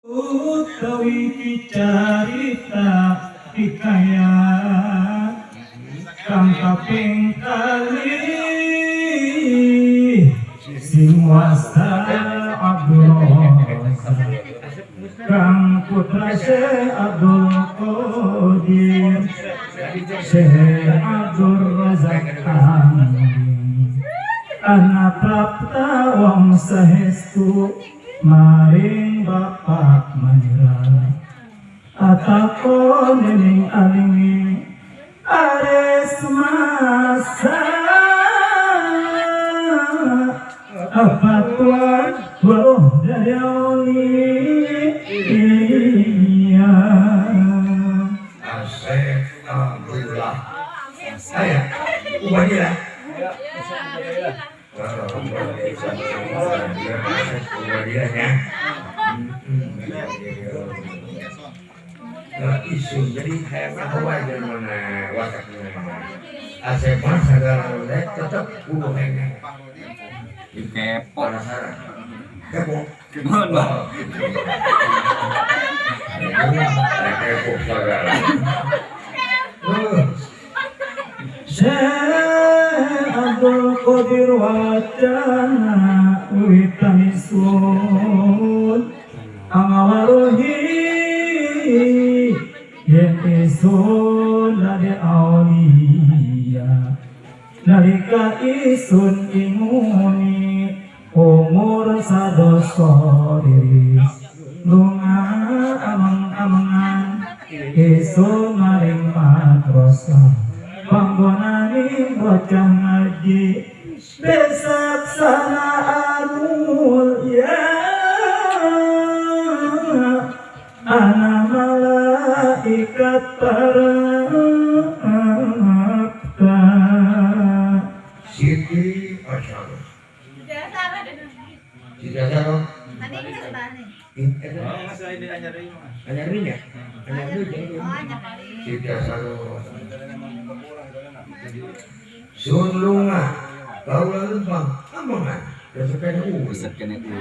Utawi carita hikayat kang kaping kalih sing wasta Abdul Razak kang putra Syekh Abdul Qadir, Syekh Abdul Razak. Amin. Ana prapta wong saestu maring bapak manyerah atakon ning alingi ares masa apa tuan waruh dari iya. Asep Abdullah. Saya Ubadilah. Ubadilahnya. Nah, isu jadi kayak apa dari mana wataknya. Asep mah segala tetap kudu kayaknya. Kepo. Penasaran. Kepo. Nuhun, Bang. Kepo segala. Syekh Abdul Qadir wacana witan isun angawaruhi yen isun dadi aulia nalika isun inguni umur sadoso diris lunga ameng-amengan isun maring madrasah panggonane bocah ngaji besak sana ya ana malaikat parapta. Siti Asyara. Siti Asyara. Anyar nya. Anyar deui. Siti Asyara. Sun lunga. Kaula lempang. Amangan. Resep kene ulin. Resep kene ulin.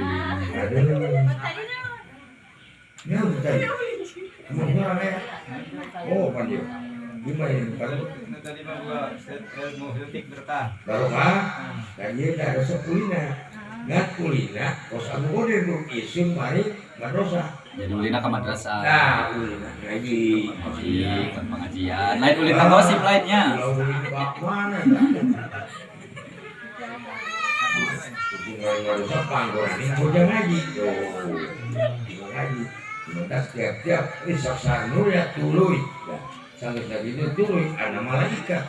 Aduh. Ya tadi. Emang kurang ya? Oh, panggil. Gimana ini? Kalau Tadi mah gua mau detik berkah. Barokah, dan dia tak resep kulina. Ngat kulina, kos Abu Qadir nu isun mari madrasah. Jadi ulina ke madrasah. Nah, ulina ngaji. Ngaji, kan pengajian. Lain ulina gosip lainnya. Kalau ulina bak mana dah? Tinggal madrasah panggonan ini bocah ngaji. Tuh, tinggal ngaji. Sementara tiap-tiap ini saksa nur ya tuluy. Ya, sampai saat itu tuluy ada malaikat.